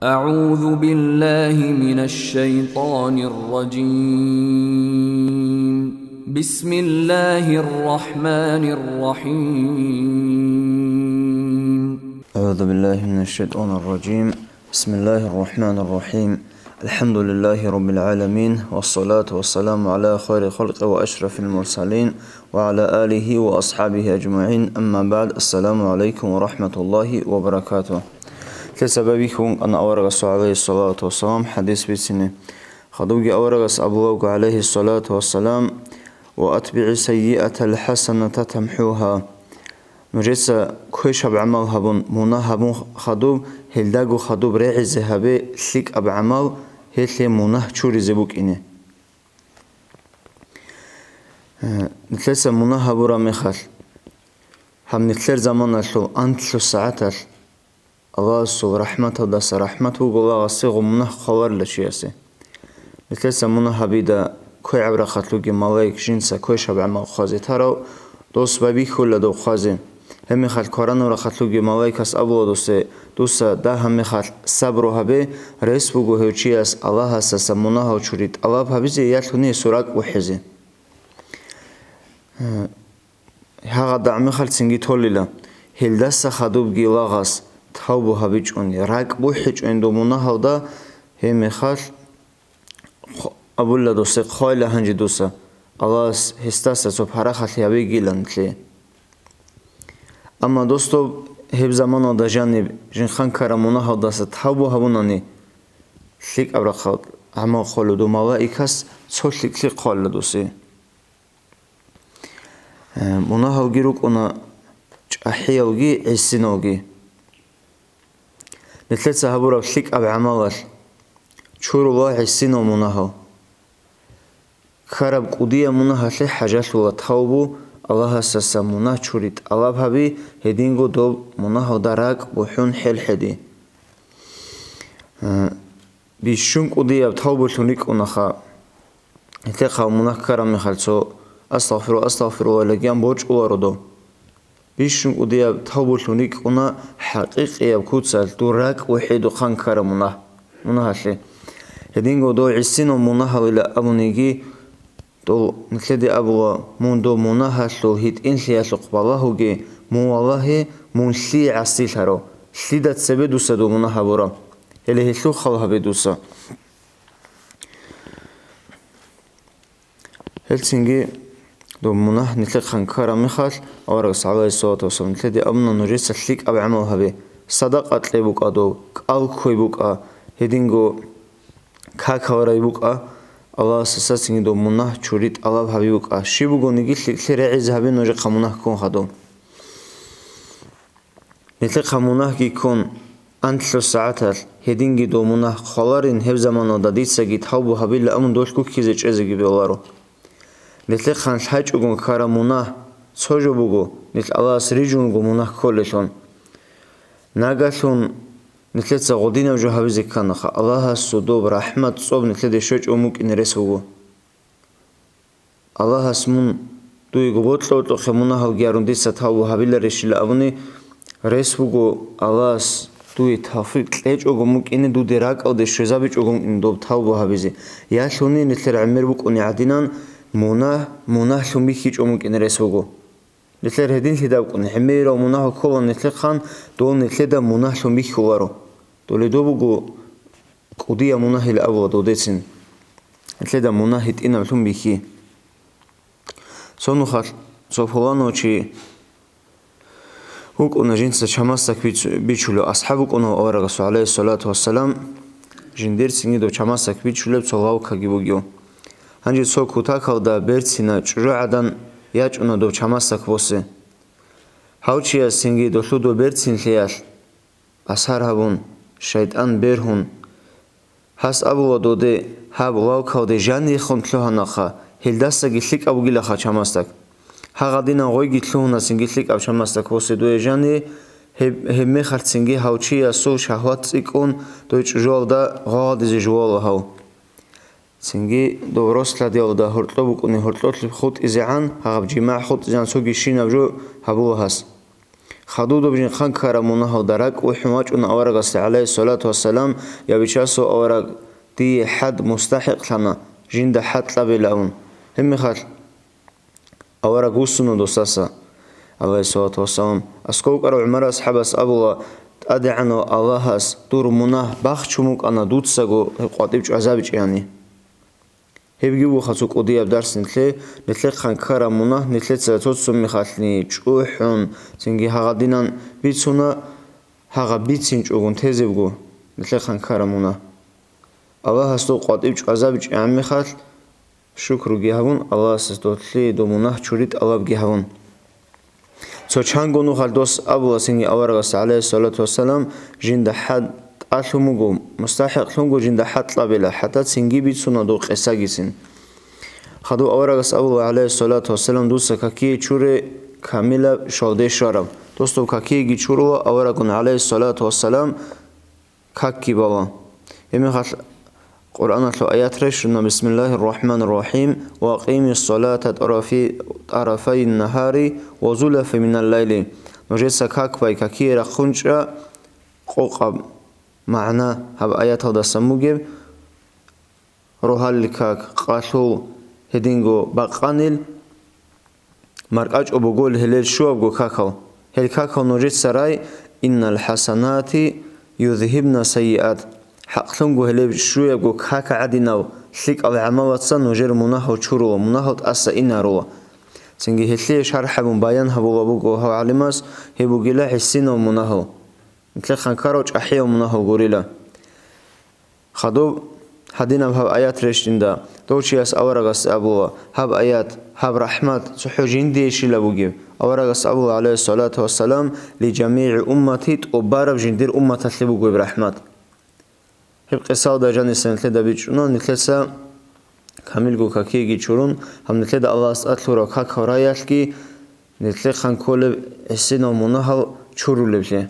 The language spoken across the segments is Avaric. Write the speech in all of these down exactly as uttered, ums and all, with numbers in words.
أعوذ بالله من الشيطان الرجيم. بسم الله الرحمن الرحيم. أعوذ بالله من الشيطان الرجيم. بسم الله الرحمن الرحيم. الحمد لله رب العالمين، والصلاة والسلام على خير خلق وأشرف المرسلين، وعلى آله وأصحابه أجمعين. أما بعد. السلام عليكم ورحمة الله وبركاته. Лъеца байбихьун кӀана аварагасул, гӀалайгьиссалату вассалам, хӀадис бицине. Хадубги аварагас абулавго, гӀалайгьиссалату вассалам: «Ва атбигӀи саййиатал хӀасаната тамхӀугьа». Нужеца квешаб гӀамал гьабун, мунагь гьабун хадуб, гьелдаго хадуб регӀизе гьабе лъикӀаб гӀамал, гьелъе мунагь чуризе букӀине. Э, нилъеца мунагь гьабураб мехалъ, гьаб нилъер заманалъул анлъго сагӀаталъ Аллагьасул рахӀматалдаса рахӀмат буго лагъасе гъо мунагь хъваларила чиясе. Нилъеца мунагь гьабида квегӀаб рахъалъуги малаик жинца квешаб гӀамал хъвазе тарав, дос байбихьула дов хъвазе. Гьебмехалъ кваранаб рахъалъуги малаикас абула досе: «Дуса дагьаб мехалъ сабру гьабе, рес буго гьев чияс Аллагьасаса мунагьал чури тӀалаб гьабизе, ялъуни гьесул ракӀ бухӀизе». Гьагъа дагӀмехалъ цинги толила, гьелдаса хадубги лагъас тавбу гьабичӀони, ракӀ бухӀичӀони дов мунагьалда, гьебмехалъ хъ-, абула досе: «Хъвайла гьанже дуса, Аллагьас гьесдаса цо парахалъи гьабигилан лъе». Амма, дос, доб гьеб заманалда жаниб жинхъан ккараб мунагьалдаса тавбу гьабунани, лъикӀаб рахъал гӀамал хъвалев дов малаикас цо лъикӀлъи хъвалила досе. Э, мунагьалги рукӀуна чӀахӀиялги гӀисиналги. Нилъеца гьабураб лъикӀаб гӀамалалъ чурула гӀисинал мунагьал. Ккараб кӀудияб мунагьалъе хӀажалъула тавбу, Аллагьасаса мунагь чури тӀалаб гьаби, гьединго доб мунагьалда ракӀ бухӀун хӀел хӀеди. Э, бищун кӀудияб тавбулъун рикӀкӀунаха. Гьелъехъа мунагь ккараб мехалъ цо «Астагъфиру, астагъфируллагь» лагиян бочӀуларо дов. Бищун кӀудияб тавбулъун рикӀкӀуна хӀакъикъияб куцалъ дур ракӀ бухӀидухъан ккараб мунагь, мунагьалъе. Гьединго дов гӀисинав мунагьалила абуниги, дол нилъеде абула: «Мун дов мунагьалъул гьитӀинлъиялъухъ балагьуге, мун валагье, мун лъие гӀасилъарав, лъида цебе дуса дов мунагь гьабураб? Гьеле гьелъул хал гьабе дуса». Гьелцинги доб мунагь нилъехъан ккараб мехалъ, аварагас, гӀалайгьиссалату вассалам, нилъеде абуна: «Нужеца лъикӀаб гӀамал гьабе, садакъа кье букӀа доб, кӀал кквей букӀа, гьединго какал рай букӀа, Аллагьасасацинги доб мунагь чури тӀалаб гьаби букӀа. Щиб бугониги лъикӀлъи регӀизе гьабе нужехъа мунагь ккун хадуб». Нилъехъа мунагьги ккун, анлъго сагӀаталъ, гьединги дов мунагь хъваларин, гьеб заманалда дицаги тавбу гьабила абун долъ гуккизе чӀезеги бегьуларо. Нилъехъан лъачӀого ккараб мунагь цо жо буго, нилъ Аллагьас рижун руго мунагь кколелъун. Нагагьлъун нилъеца гъодинаб жо гьабизе кканаха, Аллагьасул доб рахӀмат цӀоб нилъеде щвечӀого мукӀине рес буго. Аллагьас мун дуего бокьа-бокьухъе мунагьалги гьарун дица тавбу гьабиларищила абуни, рес буго Аллагьас дуе тавфикъ кьечӀого мукӀине, дуде ракӀалде щвезабичӀого мукӀине доб тавбу гьабизе. Ялъуни нилъер гӀемер букӀуни гӀадинан, мунагь мунагьлъун бихьичӀого мукӀине рес буго. Нилъер гьединлъидаб букӀуни, гӀемерал мунагь ккола нилъехъан, дол нилъеда мунагьлъун бихьуларо. Доле доб буго кӀудияб мунагьил абула додецин. Нилъеда мунагь гьитӀинаблъун бихьи. Цо нухалъ цо пуланав чи вукӀуна жинца чамасдак бицу-, бичулев асхӀаб вукӀунав аварагасул, гӀалайгьиссалату вассалам, жиндирцинги дов чамасдак бичулеб цо лавкаги бугев. Гьанже цо кутакалда берцина чӀужугӀадан ячӀуна дов чамасдак босе. Гьав чияс цинги долъудо берцинлъиялъ асар гьабун, шайтӀан бергьун, гьас абула доде: «Гьаб лавкалде жанирехун лъугьанахъа, гьелдасаги лъикӀаб бугилаха чамасдак». Гьагъадинан гъойги лъугьуна цинги лъикӀаб чамасдак босе дуе жанире, гьеб-, гьебмехалъ цинги гьав чиясул шагьват цӀикӀкӀун, дой чӀужуялда гъогъадизе жувала гьав. Цинги дов росладиялда гьоркьоб букӀуни гьоркьолъи хутӀизегӀан, гьагъаб жимагӀ хутӀизегӀан цоги щинаб жо гьабула гьас. Хадуб доб жинхъан ккараб мунагьалда ракӀ вухӀун вачӀуна аварагасда, гӀалайгьиссалату вассалам, я Бичасул авараг, дие хӀад мустахӀикълъана, жинда хӀад кьабилавун. Гьебмехалъ авараг вуссуна досаса, гӀалайгьиссалату вассалам. Асков вукӀарав ГӀумар асхӀабас абула, ТӀадегӀанав Аллагьас дур мунагь бахчун букӀана дуцаго гьеб къватӀиб чӀвазабичӀони. Гьебги вуха цо кӀудияб дарс нилъе, нилъехъан ккараб мунагь нилъеца цо-цо мехалъни чӀухӀун, цинги гьагъадинан бицуна, гьагъаб бицинчӀогун тезебго нилъехъан ккараб мунагь. Аллагьас доб къватӀиб чӀвазабичӀеб мехалъ, шукруги гьабун, Аллагьасда долъи доб мунагь чури тӀалабги гьабун. Цо чанго нухалъ дос абула цинги аварагас, гӀалайгьиссалату вассалам, жинда хӀад тӀалъун буго, мустахӀикълъунго жинда хӀад кьабила, хӀатта цинги бицуна дов къисагицин. Хадуб аварагас абула, гӀалайгьиссалату вассалам, дуца какие чуре камилаб щвалде щвараб. Дос доб какиеги чурула аварагун, гӀалайгьиссалату вассалам, какги бала. Гьебмехалъ Къуръаналъул аят рещтӀуна: «Бисмиллагьир рахӀманир рахӀим, ва акъимис салата тӀарафи-, тӀарафайин нагьари ва зулафа минал лайли». Нужеца как бай, какие рахъун чӀа, къокъаб магӀна гьаб аяталдасан бугеб, рогьалил как, къалъул, гьединго бакъанил, маркӀачӀо бугони гьелел щуабго какал. Гьел какал нужеца рай: «Иннал хӀасанати юзгьибна сайиат». ХӀакълъунго гьелеб щуябго как гӀадинав лъикӀал гӀамалаца нужер мунагьал чурула, мунагьал тӀаса инарула. Цинги гьелъие шархӀ гьабун баян гьабула буго гьав гӀалимас, гьеб бугила гӀисинав мунагьал. Нилъехъан ккарав чӀахӀиял мунагьал гурила. Хадуб гьадинаб гьаб аят рещтӀинда, дов чияс аварагас абула, гьаб аят, гьаб рахӀмат цохӀо жиндие щила бугеб. Аварагас абула, гӀалайгьиссалату вассалам: «Ли жамигӀи уммати», тӀубараб жиндир умматалъе бугеб рахӀмат. Гьеб къисалда жаниса нилъеда бичӀчӀуна, нилъеца камилго какиеги чурун, гьаб нилъеда Аллагьас тӀад лъураб какал раялъги, нилъехъан кколеб гӀисинал мунагьал чурулеблъи.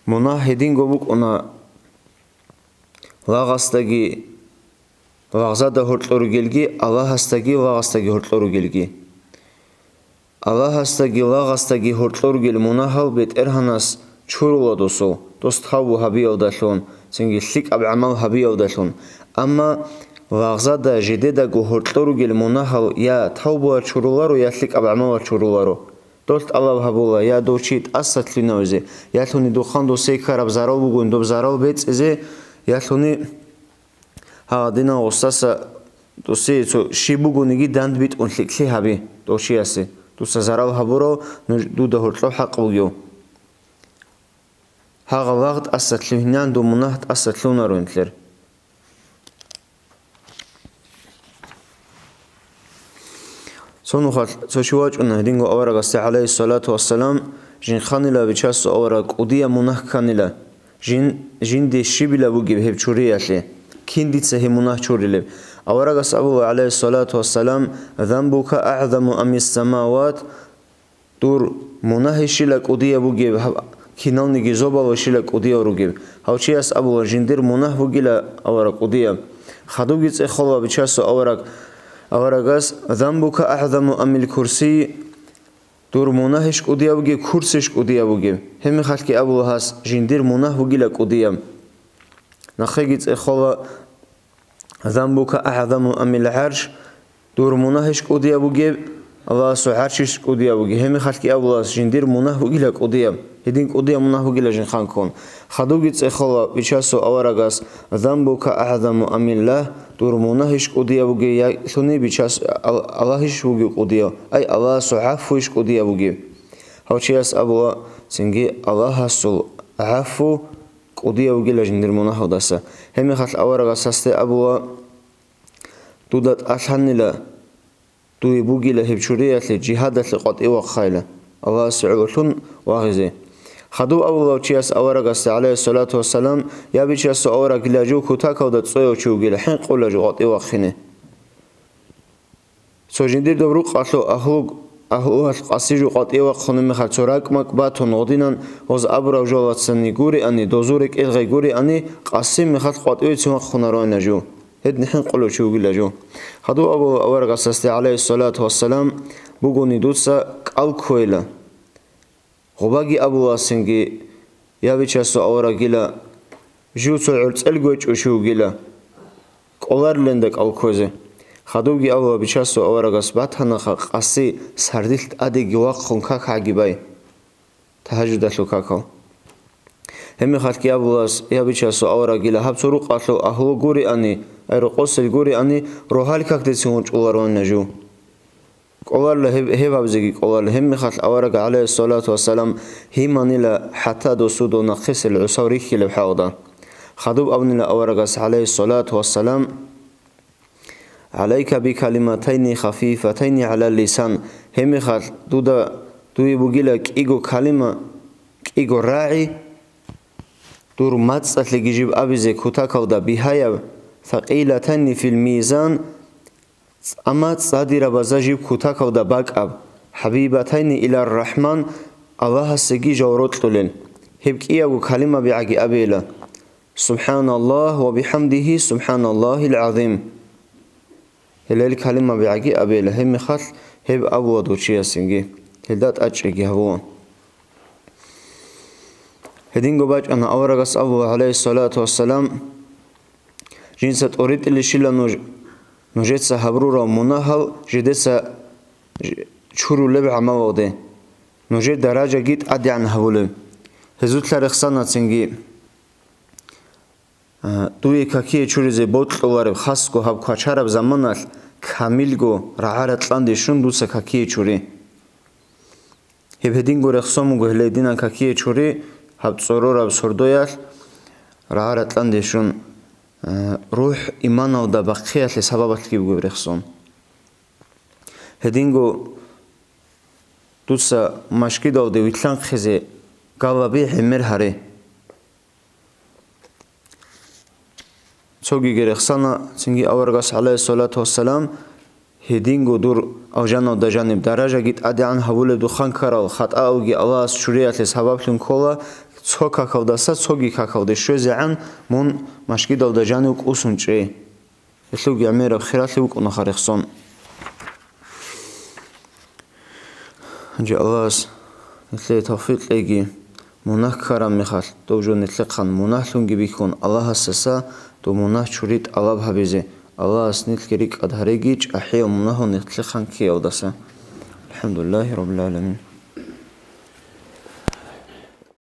Мунагь гьединго букӀуна, лагъасдаги лагъзада гьоркьор ругелги, Аллагьасдаги лагъасдаги гьоркьор ругелги. Аллагьасдаги лагъасдаги гьоркьор ругел мунагьал БетӀергьанас чурула досул, дос тавбу гьабиялдалъун, цинги лъикӀаб гӀамал гьабиялдалъун. Амма лагъзада жидедаго гьоркьор ругел мунагьал я тавбуялъ чуруларо, я лъикӀаб гӀамалалъ чуруларо. Дол тӀалаб гьабула, я дов чи тӀаса лъугьинавизе, я лъуни духъан досие ккараб зарал бугони доб зарал бецӀизе, я лъуни гьагъадинал гъусаса досие цо щиб бугониги дандбитӀун лъикӀлъи гьаби дов чиясе. Дуца зарал гьабурав нуж-, дуда гьоркьоб хӀакъ бугев. Гьагъа лагъ тӀаса лъугьинан дов мунагь тӀаса лъугьунаро нилъер. Цо нухалъ цо чи вачӀуна гьединго аварагасде, гӀалайгьиссалату вассалам, жинхъанила Бичасул авараг кӀудияб мунагь кканила, жин, жинде щибила бугеб гьеб чуриялъе, кин дица гьеб мунагь чурилеб. Аварагас абула, гӀалайгьиссалату вассалам: «Занбука агӀзаму амис самават», дур мунагьищила кӀудияб бугеб, гьаб-, киналниги зобалищила кӀудияв ругеб. Гьав чияс абула, жиндир мунагь бугила авараг кӀудияб. Хадубги цӀехола Бичасул авараг, аварагас: «Занбука агӀзаму амил курси», дур мунагьищ кӀудияб бугеб, курсищ кӀудияб бугеб. Гьебмехалъги абула гьас, жиндир мунагь бугила кӀудияб. Нахъеги цӀехола: «Занбука агӀзаму амил гӀарш», дур мунагьищ кӀудияб бугеб, Аллагьасул гӀаршищ кӀудияб бугеб. Гьебмехалъги абулас, жиндир мунагь бугила кӀудияб, гьедин кӀудияб мунагь бугила жинхъан ккун. Хадубги цӀехола Бичасул аварагас: «Занбука агӀзаму амиллагь», дур мунагьищ кӀудияб бугеб, ялъуни Бичас-, Ал-, Аллагьищ бугеб кӀудияб, ай Аллагьасул гӀафуйищ кӀудияб бугеб. Гьав чияс абула цинги, Аллагьасул гӀафу кӀудияв вугила жиндир мунагьалдаса. Гьебмехалъ аварагас гьасде абула: «Дуда тӀалъанила, дуе бугила гьеб чуриялъе, жигьадалъе къватӀив вахъайила, Аллагьасе гӀололъун вагъизе». Хадув абулав чияс аварагасде, гӀалайгьиссалату вассалам, я Бичасул аварагила жив кутакалда цӀояв чи вугила, хӀинкъула жив къватӀив вахъине. Цо жиндир доб рукъалъул агьлуг-, агьлуялъ къаси жо къватӀивахъуна мехалъ цо ракӀ-макӀ батун гъодинан гъоз абурав жолацани гуриани, дозул рекӀел гъай гуриани, къаси мехалъ къватӀивецин вахъунароана жо. Гьедин хӀинкъулев чи вугила жо. Гьадув абула аварагасасде, гӀалайгьиссалату вассалам, бугони дуца кӀал кквейила. Къубаги абуласинги, я Бичасул аварагила, жив цо гӀорцӀел гойчӀо щив вугила, кӀоларилан дакӀал кквезе. Хадубги абула, Бичасул аварагас батанаха къаси сардилъ тӀадеги вахъун как гӀаги бай. Тагьажудалъул какал. Гьебмехалъги абулас, я Бичасул аварагила, гьаб цо рукъалъул агьлу гуриани, ай рокъосел гуриани, рогьал какдецин гъунчӀуларонина жив. КӀоларла гьеб, гьеб гьабзеги кӀоларла. Гьебмехалъ авараг, гӀалайгьиссалату вассалам, гьиманила хӀатта досудул нахъисел гӀусал рихьилеб хӀалда. Хадуб абнила аварагас, гӀалайгьиссалату вассалам, «ГӀалайка бикалиматайни хафифатайни гӀалал лисан», гьебмехалъ дуда дуе бугила кӀиго калима, кӀиго рагӀи, дур мацӀалъеги жиб абизе кутакалда бигьаяб, «сакъилатайни фил мизан», амма цӀадирабазда жиб кутакалда бакӀаб, «хӀабибатайни илар рахӀман», Аллагьасеги жал рокьулел. Гьеб кӀиябго калимаби гӀаги абейила. «СубхӀаналлагь ва бихӀамдигьи, субхӀаналлагьил гӀазим». Гьелел калимаби гӀаги абейила, гьебмехалъ гьеб абула дов чиясинги, гьелда тӀачӀиги гьавула. Гьединго бачӀана аварагас абула, гӀалайгьиссалату вассалам, жинца тӀоритӀилищила нуж, нужеца гьабурал мунагьал жидеца ж-, чурулеб гӀамалалде, нужер даражаги тӀадегӀан гьавулеб. Гьезулъа рехсанацинги. А, дуе какие чуризе бокьулареб хасго гьаб квачараб заманалъ камилго рагӀа-ракьанде щун дуца какие чури. Гьеб гьединго рехсон буго гьелединан какие чури гьаб цӀорораб сордоялъ рагӀа-ракьанде щун, а, рухӀ иманалда бахъиялъе сабабалъги буго рехсон. Гьединго дуца машгидалде вилълъанхъизе галаби гӀемер гьаре. Цогиги рехсана, цинги аварагас, гӀалайгьиссалату вассалам, гьединго дур алжаналда жаниб даражаги тӀадегӀан гьавулеб духан ккарал хатӀаалги Аллагьас чуриялъе сабаблъун ккола, цо какалдаса цоги какалде щвезегӀан мун машгидалда жанив кӀусун чӀей. Гьелъулги гӀемераб хиралъи букӀунаха рехсон. Гьанже Аллагьас нилъее тавфикъ кьеги, мунагь ккараб мехалъ, доб жо нилъехъан мунагьлъунги бихьун, Аллагьасдаса доб мунагь чури тӀалаб гьабизе, Аллагьас нилъги рикӀкӀад гьареги, чӀахӀиял мунагьал нилъехъан ккеялдаса. АлхӀамдулиллагьи раббил гӀаламин.